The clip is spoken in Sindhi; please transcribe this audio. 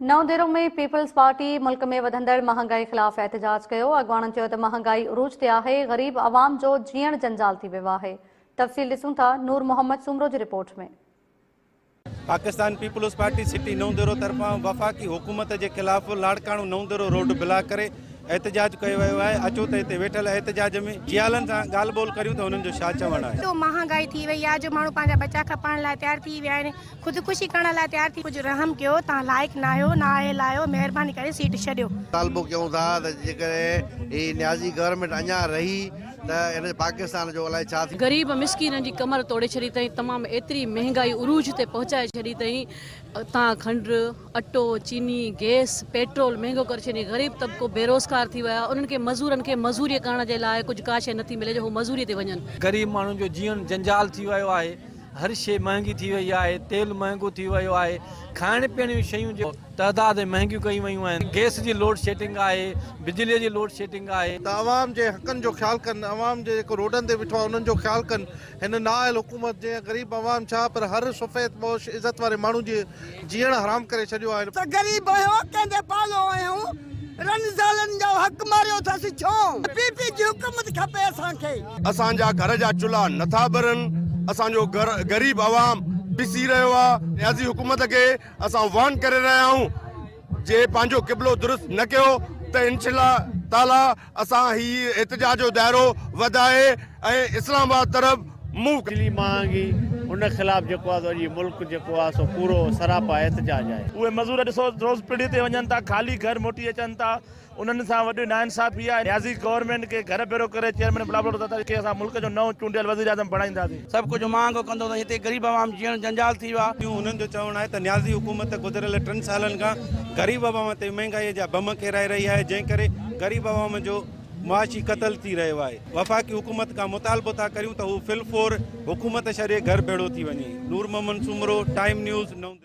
نئون ديرو ۾ پيپلز پارٽي ملڪ ۾ وڌندڙ مهانگائي خلاف احتجاج ڪيو، اڳواڻن چيو ته مهانگائي عروج تي آهي، غريب عوام جو جيئڻ جنجال ٿي ويو آهي. تفصيل ڏسون ٿا نور محمد سومرو جي report ۾. Pakistan peoples party city نئون ديرو طرفان وفاقي حڪومت جي خلاف لاڙڪاڻو نئون ديرو روڊ بلاڪ ڪري احتجاج ڪيو ويو آهي، اچو ته هتي ويٺل احتجاج ۾ جيالن سان ڳالهه ٻولهه ڪريون ته هنن جو ڇا چوڻ آهي. ايڏو مهانگائي ٿي وئي آهي جو ماڻهو پنهنجا ٻچا کپائڻ لاء تيار ٿي ويا آهن، خودڪشي ڪرڻ لاء تيار ٿي. ڪجهه رحم ڪيو توهان لائق ناهيو نااهل آهيو مهرباني ڪري سيٽ ڇڏيو. مطالبو ڪيون ٿا ته جيڪڏهن هي نيازي گورنمينٽ اڃا رهي ته هن پاڪستان جو الائي ڇا ٿيندو. غريب مسڪينن جي ڪمر توڙي ڇڏي اٿئين تمام ايتري مهنگائي عروج تي پهچائي ڇڏي اٿئين تان کنڊ اٽو چيني گيس پيٽرول مهنگو ڪري ڇڏي غريب طبقو بيروزگار ٿي ويا انهن کي مزورن کي مزوري ڪرڻ جي لاء ڪجهه ڪا شيء نٿي ملي جو هو مزوري تي وڃن. غريب ماڻهن جو جيئڻ جنجال ٿي ويو آهي هر شيء مهنگي ٿي وئي آهي، تيل مهنگو ٿي ويو آهي، کائڻ پيئڻ جون شيون جي تعداد ۾ مهنگيون ڪيون ويون آهن، گئس جي لوڊ شيڊنگ آهي، بجلي جي لوڊ شيڊنگ آهي. ته عوام جي حقن جو خيال ڪن، عوام جي جيڪو روڊن تي بيٺو آهي انهن جو خيال ڪن، هن نااهل حڪومت جنهن غريب عوام ڇا پر هر سفيد پوش عزت واري ماڻهو جي جيئڻ حرام ڪري ڇڏيو آهي. ته غريب آهيون ڪنهن جي پالو آهيون رن زالن جو حق ماريو اٿس ڇو؟ پي پي جي حڪومت کپي اسان کي. اسان جا گهر جا چلها نه ٿا ٻرن، اسان جو غريب عوام پسي رهيو آ، نيازي حڪومت کي اسان وارن ڪري رهيا آهيون جي پنهنجو قبلو درست نه ڪيو ته انشاء الله تعالي اسان هي احتجاج جو دائرو وڌائي ۽ اسلام آباد طرف موو بجلي مهانگي ان خلاف جيڪو آ سو اڄ هي ملڪ جيڪو آ سو پورو سراپا احتجاج آهي. اهي مزور ڏسو روز پڙي تي وڃن ٿا خالي گهر موٽي اچن ٿا انهن سان وڏي ناانصافي آهي نيازي گورنمينٽ کي گهر ڀيرو ڪري چيئرمين بلاول ڀٽو زرداري کي اسان ملڪ جو نئون چونڊيل وزيراعظم بڻائينداسين. سڀ ڪجهه مهانگو ڪندو ته هتي غريب عوام جيئڻ جنجال ٿي ويو آهي. هنن جو چوڻ آهي ته نيازي حڪومت گذريل ٽن سالن کان غريب عوام تي مهنگائي جا بم ڪيرائي رهي آهي جنهن ڪري غريب عوام جو معاشي قتل ٿي رهيو آهي وفاقي حڪومت کان مطالبو ٿا ڪريون ته هو في الفور حڪومت ڇڏي گهر ڀيڙو ٿي وڃي. نور محمد سومرو، ٽائيم نيوز، نئون ديرو.